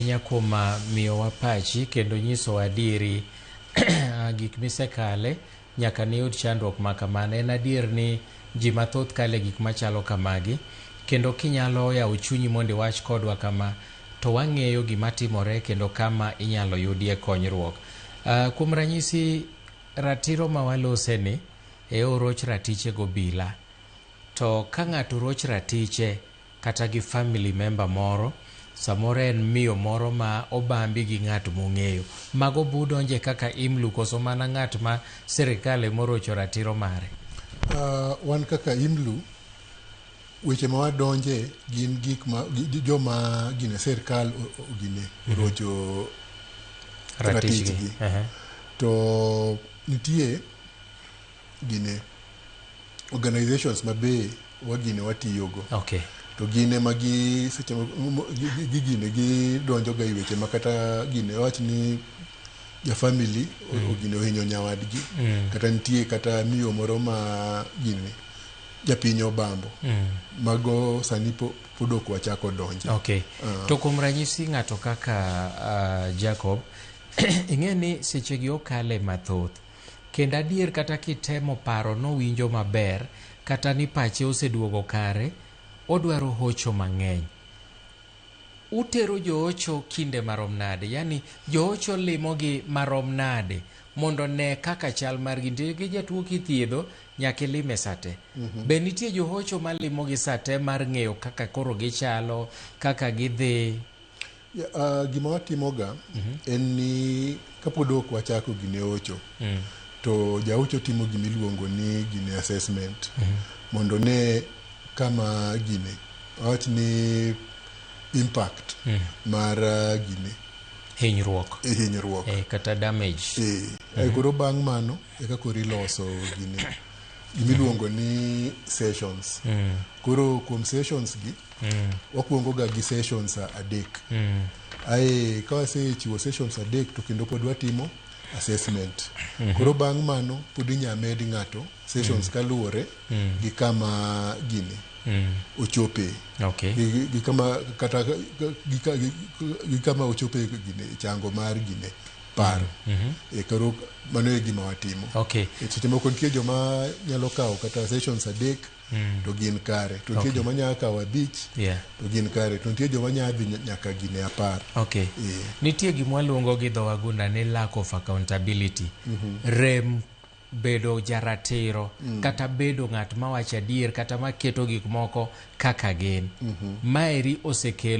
Ahinya kuom miyowa pachi kendo nyisowa adieri gik misekale nyaka niyud chandruok ma kamano. En adier ni ji mathoth kale gik machalo kamagi kendo kinyalo yawo chunyi mondo iwach kodwa kama to wang'eyo gima timore kendo kama inyalo yudie konyruok. Kuom ranyisi ratiro ma walose ni e oroch ratiche gobila to ka ng'ato roch ratiche kata gi family member moro, samoro en miyo moro ma obambi gi ng'at mong'eyo. Mago budonje kaka IMLU koso mana ng'at ma sirikal emorocho ratiro mare? Wan kaka IMLU, weche ma wadonje gin gik ma joma gine sirkal gine orocho ratichgi. To nitie gine organizations ma be wagine watiyogo. To gin ema gi seche gi gine gidonjo ga e weche ma kata gine wach ni ja family ogine ohinyo nyawadgi kata nitie kata miyo moro ma gine japiny obambo. Mago sani pod ok wachako donje. To kuom ranyisi ng'ato kaka Jacob, ing'e ni sechegi okale mathoth. Kendo adier kata kitemo paro nowinjo maber, kata ni pache oseduogo kare, odwaro hocho mang'eny. Utero joocho kinde marom nade? Yani joocho limogi marom nade mondo ne kaka chal margi nitie? Gi jatuo kithiedho nyaka ilime sate. Be nitie johocho malimogi sate mar ng'eyo kaka koro gichalo, kaka gidhi? Yeah, gima watimoga en ni kapod ok wachako gine hocho to jahocho timo gima iluongo ni gine assessment mondo ne kama gine wawach ni impact mar gine hinyruok. Hinyruok. Kata damage. Koro bang' mano eka koro iloso gine gima iluongo ni sessions. Koro kuom sessions gi wakwongo ga gi sessions adek. Ae ka wasechiwo sessions adek to kendo pod watimo assessment. Koro bang' mano pod inya med ng'ato sessions kaluwore gi kama gini ochope. Gi kama kata gi kama ochope gine chango mar gine paro. Koro mano e gima watimo. Seche moko nitie joma nyalo kawo kata sessions adek to gin kare. To nitie joma nyalo kawo 5 to gin kare. To nitie joma nyalo dhi nyaka gine 10. Nitie gima waluongo gi dho wagunda ni lack of accountability. Rem bedo jaratiro kata bedo ng'at mawacho adier kata maketo gik moko kaka gin. Maeri osekelo